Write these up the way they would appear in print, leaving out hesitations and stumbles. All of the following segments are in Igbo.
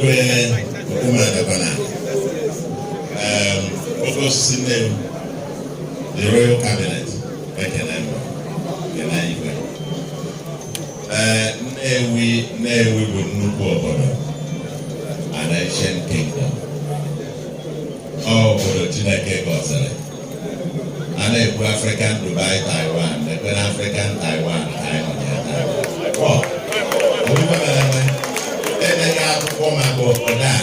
Igwe Okwumadakwana, oke osisi Nnewi, the royal cabinet, ekene m, kene igwe. Ee, Nnewi, Nnewi bụ nnukwu obodo, an ancient kingdom. Ọ obodo Chineke gọziri. A na-ekwu African Dubai, Taiwan, na-ekwe na African Taiwan ka anyị nọ na ya taa. Ọ obibo mere eme, edeghị akwụkwọ maka obodo a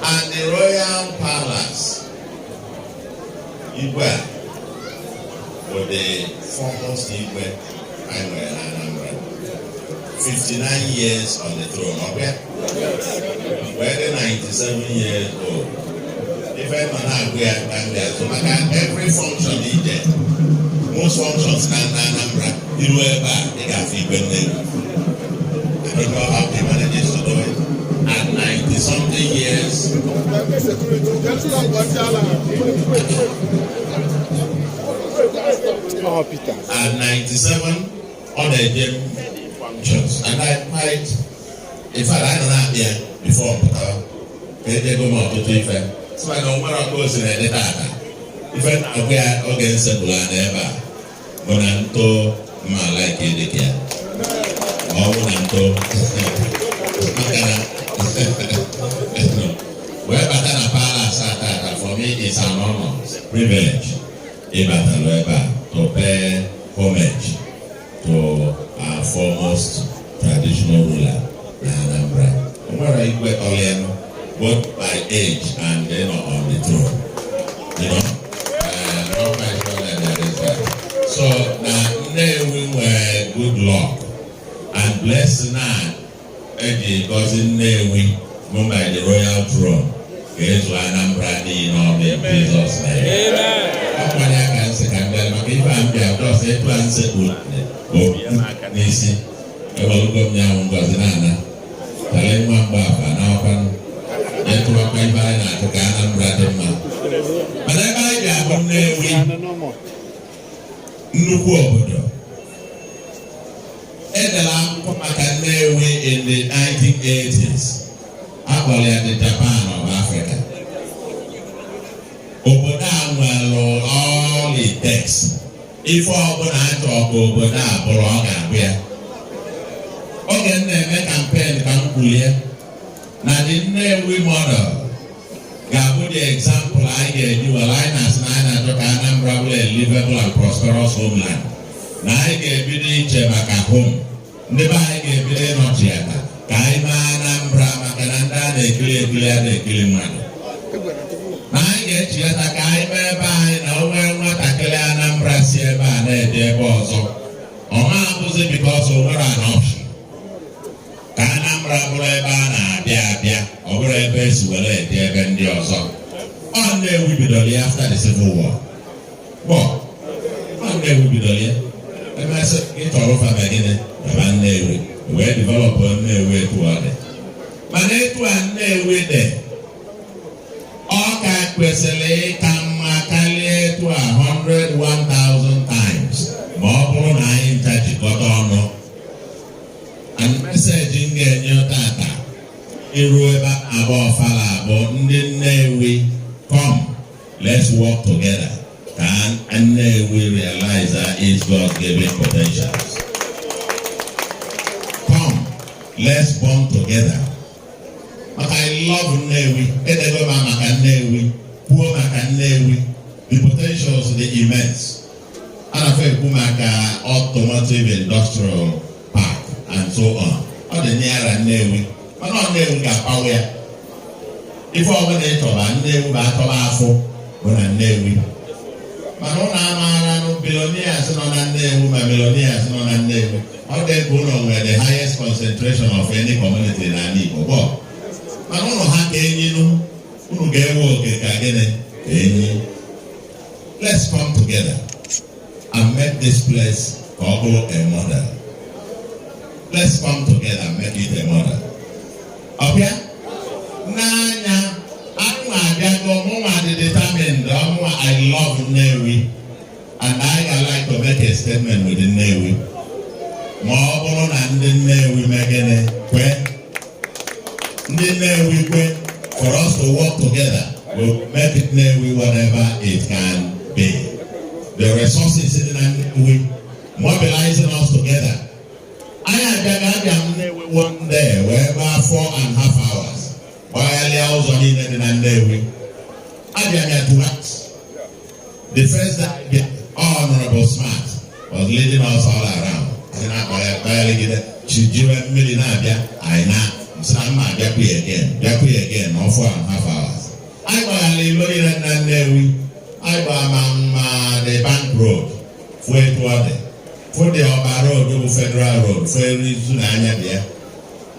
and the royal palace. Igwe a bụ the foremost igwe anyị nwere na Anambra, 59 years on the throne. Ọ bịa wee dị 97 years old. Ife nọ na-agụ ya ka ndị azụ maka every function ije, most functions na Anambra, iru ebe a, ị ga-afụ igwe Nnewi. I don't know how he manages to do it at 90 something years. Security, wait, wait. Oh, Peter. At 97, ọ na-eje functions and I quite, in fact, I nọ na-abịa before m pụtawa ka ejego m ọtụtụ ife sị na o nwere ọkụ osi na-ede tata. Ife na-agụ ya oge nsepụrụ a n'ebe a bụ na nto mma like dịka ya, ma ọ bụ na nto maka na wee bata na palace a tata. For me, it's an honor, it's a privilege ịbatalụ ebe a to pay homage to our foremost traditional ruler na Anambra. O nwere igwe tọlienụ, both by age and on the throne. Not quite sure that there is that. So na Nnewi nwere good luck and blessing na eji gọzi Nnewi bụ by the royal throne ga-ezu Anambra niile ọnụ in Jesus' name. Ọkwanye aka nsị ka m bịa maka ife a m bịa just etu a nsekpu obi m aka n'isi, ewelugo m ya nwụ ngọzi na-ana tale nwa mgbafa na ọkwanụ ịtụwakwa ife anyị na-achụ ka Anambra dị mma. Mana ebe anyị bịa bụ Nnewi, nnukwu obodo. Edere akwụkwọ maka Nnewi in the 1980s, akpọrọ ya the Japan of Africa. Obodo a nwere all it takes. Ife ọbụla achọ ka obodo a bụrụ, ọ ga-abụ ya. Oge m na-eme campaign ka m kwulie na the Nnewi model ga-abụ the example anyị ga-eji were anyị na-asị na anyị na-achọ ka Anambra bụrụ a livable and prosperous homeland, na anyị ga-ebido iche maka home, ndị be anyị ga-ebido ịnọchi aka ka anyị mee Anambra, maka na ndị a na-ekiri ekiri a na-ekiri mmadụ, na anyị ga-echigata ka anyị mee ebe anyị na o nwee nwatakịrị Anambra si ebe a na-eje ebe ọzọ, ọ ma abụzi because o nwere an option, ka Anambra bụrụ ebe a na-abịa abịa, ọ bụrụ ebe esi were eje ebe ndị ọzọ. Ọ Nnewi bidoro ya after the Civil War. Bọ ọ Nnewi bidoro ya. Emesị ịchọrọ ụfa ma gịnị gaba Nnewi wee develop Nnewi etu ọ dị. Mana etu a Nnewi dị, ọ ka kwesịrị ịka mma karịa etu a 100 1000 times, ma ọ bụrụ na anyị ncha jikọta ọnụ. And message m ga-enye tata iru ebe abụọ ọfala abụọ, ndị Nnewi, come, let's work together ka Nnewi realize its God-given potentials. Come, let's bond together, maka I love Nnewi. Edego m maka Nnewi, kwuo maka Nnewi, the potentials dị immense. A na-afọ ekwu maka automotive industrial park and so on. Ọ dị near Nnewi, mana ọ Nnewi ga-apawa ya. Ife ọbụla ịchọba Nnewi bụ atọba afọ bụ na Nnewi. Mana ụnụ amaara nụ billionaires nọ na Nnewi, ma millionaires nọ na Nnewi. Ọ dị ka ụnụ nwere the highest concentration of any community n'ala Igbo. Bọ mana ụnụ ha ka enyi nụ, unu ga-enwe oke ka gịnị ka enyi. Let's come together and make this place ka ọ bụrụ a model. Let's come together and make it a model. Ọbịa n'anya anyị abịago. Mụnwa dị determined. Ọmụnwa, I love Nnewi and I like to make a statement with Nnewi. Ma ọ bụrụ na ndị Nnewi mee gịnị, kwe Ndị Nnewi kwe for us to work together, we'll make it Nnewi whatever it can be. The resources in Nnewi, mobilizing us together. Anyị abịaghị abịa m Nnewi one day wee gbaa 4.5 hours gbaghalịa ụzọ niile dị na Nnewi. Abịa m ya twice. The first day I bịa, Honorable Smart was leading us all around. Anyị na-akpaghalịgide chijiwe mmiri na-abịa, anyị na nsị na mma abịakwu ya again, bịakwu ya again na 4.5 hours. Anyị gbaghalị ilo niile dị na Nnewi. Anyị gbaa ma the Bank Road, fụ etu ọ dị, fụ the Ọba Road bụ Federal Road, fụ elu izu na anya dị ya.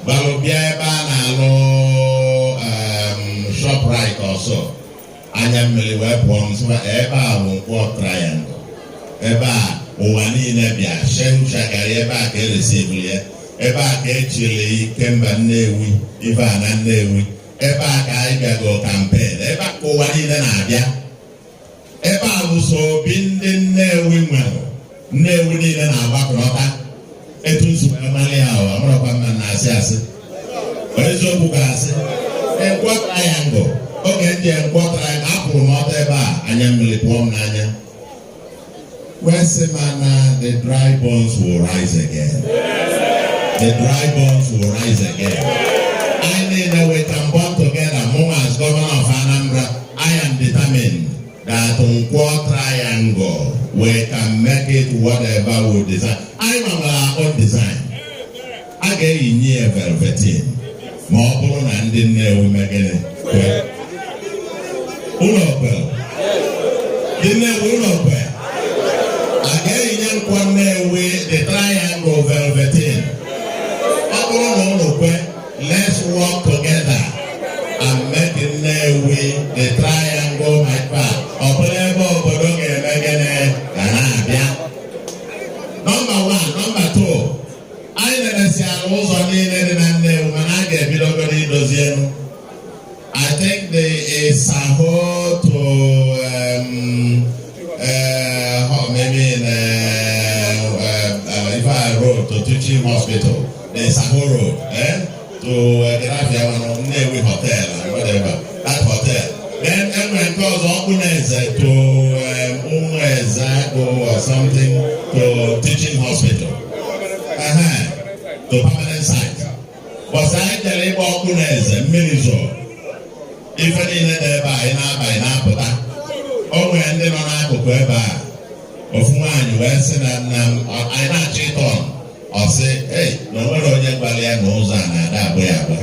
Gbalụ bịa ebe a na-alụ Shoprite ọsọ, anya mmiri wee pụọ m sịwa ebe a bụ Nkwọ Triangle. Ebe a ụwa niile bịa Shehu Shagari, ebe a ka eresibiri ya, ebe a ka echiri Ikemba Nnewi, ife a na Nnewi, ebe a ka anyị bịago campaign, ebe a ka ụwa niile na-abịa. Ebe a bụ so obi ndị Nnewi nwere, Nnewi niile na-agbakọrọta etu nsogbu amalị ahụ amarakwa mma na-asị asị eziokwu ga-asị Nkwọ Triangle. Oge ndị Nkwọ Triangle apụrụ m ọtọ ebe a, anya mmiri pụọ m n'anya wee sị ma na the dry bones will rise again, the dry bones will rise again. Anyị niile, we can bond together. Mụ as governor of Anambra, I am determined that Nkwọ Triangle, we can make it whatever we design. Anyị nwere our own design. A ga-eyinye ya velveteen ma ọ bụrụ na ndị Nnewi megịnị kwe. Ụlọ kwere, ndị Nnewi, ụlọ kwe, a ga-eyinye Nkwọ Nnewi, the triangle, velveteen. Ọ bụrụ na ụlọ kwe, let's work together and make Nnewi, the triangle, my part. Ọ bụrụ ebe obodo ga-eme gịnị ga na-abịa. Number one. Number two, anyị na-emesiala ụzọ niile dị na Nnewi, mana a ga-ebidogoro idozi elu. I think the Isaho to maybe in Ifa Road to Teaching Hospital, the Isaho Road, eh? To Gerafia, Nnewi Hotel and whatever, that hotel. Then enwere nke ọzọ, Ọkpụneze to Umuezeago or something to Teaching Hospital. To permanent site. But anyị jere ịgba Ọkpụneze, mmiri zoro. Ife niile dị ebe a, ị na-aba, ị na-apụta. O nwere ndị nọ n'akụkụ ebe a. Ofu nwaanyị wee sị na nna m, anyị na-achọ ịtọn. Ọ sị, ei, na o nwere onye gwara ya na ụzọ a na-ada abụ ya agba.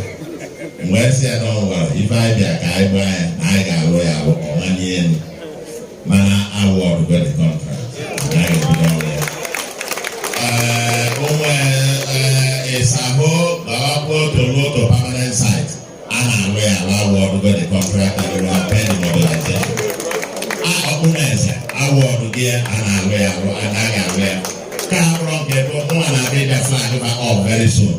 Wee sị ya na ọ gwara ife anyị bịa ka anyị gbaa ya na anyị ga-alụ ya alụ ọmanye elu. Mana award go the contract. Na anyị ga-ebido ọrụ ya. Onwe Isaho gawakwa Otolo to permanent site. A na-alụ ya alụ, award go the contract and we have paid the mobilization. Ọkpụneze award gị, a na-alụ ya alụ, anaghị alụ ya. Ka abụrụ nke bụ mụnwa na-abịa ịbịa flag ba up very soon.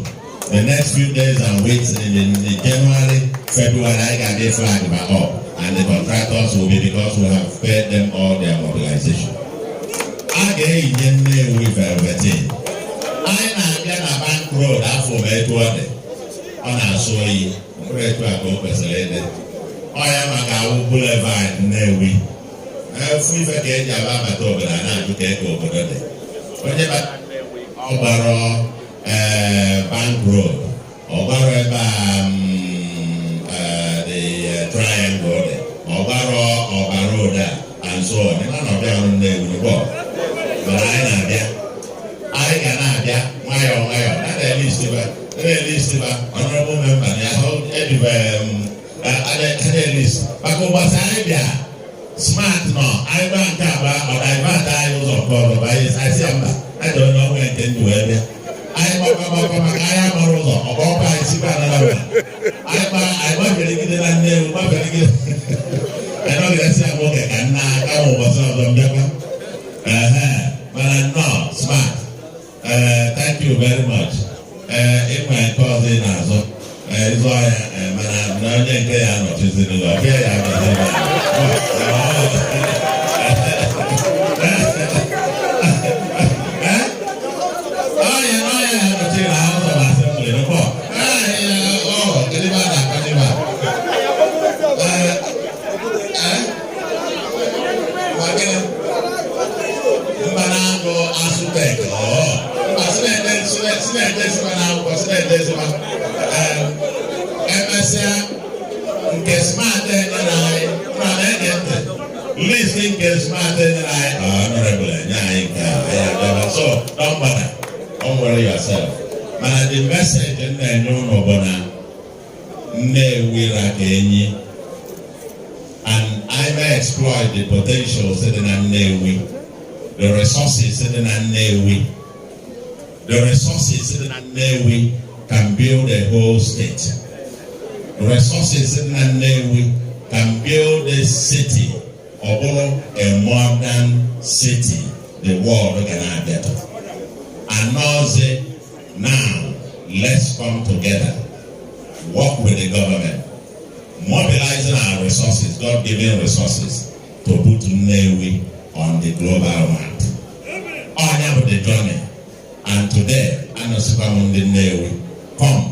The next few days and weeks in January, February, I ga-abịa flag ba up and the contractors will be, because we have paid them all their mobilization. A ga-eyinye Nnewi velveteen. Anyị na-abịa na Bank Road, afọ m etu ọ dị. Ọ na-asụ oyi, mkpụrụ etu a ka o kwesịrị ịdị. Ọ ya maka awụ Boulevard Nnewi. Efu ife ka eji aba abata obodo, a na-ajụ ka eke obodo dị. Onye bata Nnewi, ọ gbara Bank Road, ọ gbara ebe a the triangle dị, ọ gbara Ọba Road a and so on. Ịma na ọbịa ọrụ Nnewi n'ugbo, mana anyị na-abịa, anyị ga na-abịa nwayọọ nwayọọ na na-elist ba, na-elist ba honorable member na ya edibe na-elist maka ụbọchị anyị bịa. Smart nọ anyị gba nke agba, ọ divert anyị ụzọ nke ọzọ bụ anyị asị ya mba, anyị onye ọnwa nke ndụ wee bịa. Anyị gbakọ gbakọ maka anyị agbara ụzọ ọgba ọkụ, anyị sikwa anara mba. Anyị gba, anyị gbaferegide na Nnewi, gbaferegide, anyị nọgidesi ya nwoke ka nna aka nwa ụbọchị ọzọ mbịakwa. Ehe, mana nnọọ, Smart, thank you very much. Ịnwe nke ọzọ ị na-azọ, ịzọ ya, mana na onye nke ya anọchiziri gị, ọbịa ya abịazi ebe a. Ọya na ọya ya anọchiri na House of Assembly nụkọ. Ọ kedu ebe a na LAUTECH. Ọ si na-edezikwa n'akwụkwọ, si na-edezikwa. Emesịa, nke smart enyere anyị na na-ege ntị, list nke smart enyere anyị, honorable enye anyị nke a, anyị abịaba. So don't bother, don't worry yourself. Mana the message m na-enye ụnụ bụ na Nnewi ra ka enyi, and I may exploit the potentials dị na Nnewi, the resources dị na Nnewi. The resources dị na Nnewi can build a whole state. The resources dị na Nnewi can build a city, ọ bụrụ a modern city the world ga na-abịa to. Anọzi now, let's come together, work with the government, mobilizing our resources, God-given resources, to put Nnewi on the global map. Ọnya bụ the journey. And today, anọsikwa m ndị Nnewi, come,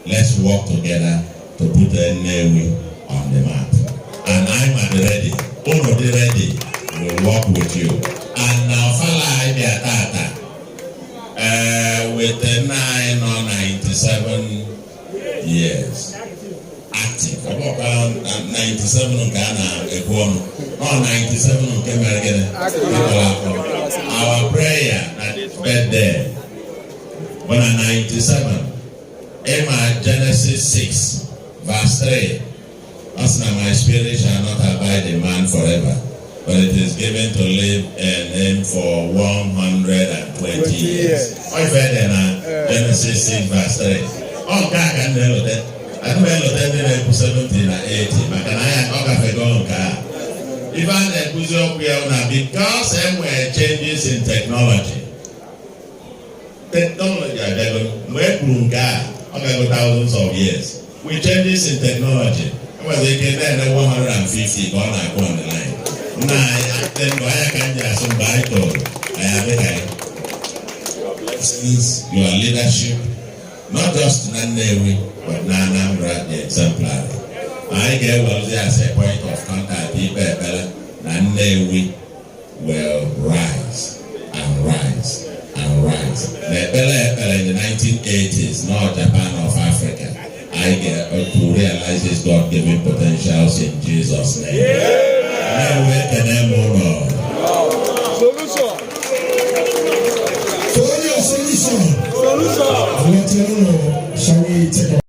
let's work together to put Nnewi on the map. And I'm ready. Unu dị ready, we'll work with you. And na ọfala anyị bịa tata, with nna anyị nọ 97 years active. Ọ bụkwa 97 nke a na-ekwu ọnụ. Nọ 97 nke mere gịnị? Akọrọ akọ. Our prayer na this birthday bụ na 97, ịma Genesis 6 verse 3, ọ sị na "My spirit shall not abide in man forever, but it is given to live in him for 120 years." Ọ ife dị na Genesis 6 verse 3. Ọ nke a ka m na-elote. Adị m elote ndị na-ekwu 70 na 80, maka na anya ọ gafego nke a. Ife a na-ekwuzi okwu ya na because e nwere changes in technology. Technology abịago. Mgbe e kwuru nke a, ọ gago thousands of years. With changes in technology, enwere ike na-ene 150 ka ọ na-akụ on the line. Nna anyị dị ndụ anya ka m ji asụ mgbe anyị toro anyị adịghị anyị. Since your leadership, not just na Nnewi, but na Anambra, the exemplary. Anyị ga-ewerezi as a point of contact ikpe ekpere na Nnewi will rise and rise and rise. Na ekpere ekpere in the 1980s, not Japan of Africa, I get to realize his God-given potentials in Jesus' name. Nnewi, ekene m ụlọ. Solution. For your solution. Solution. Let you know, shall we take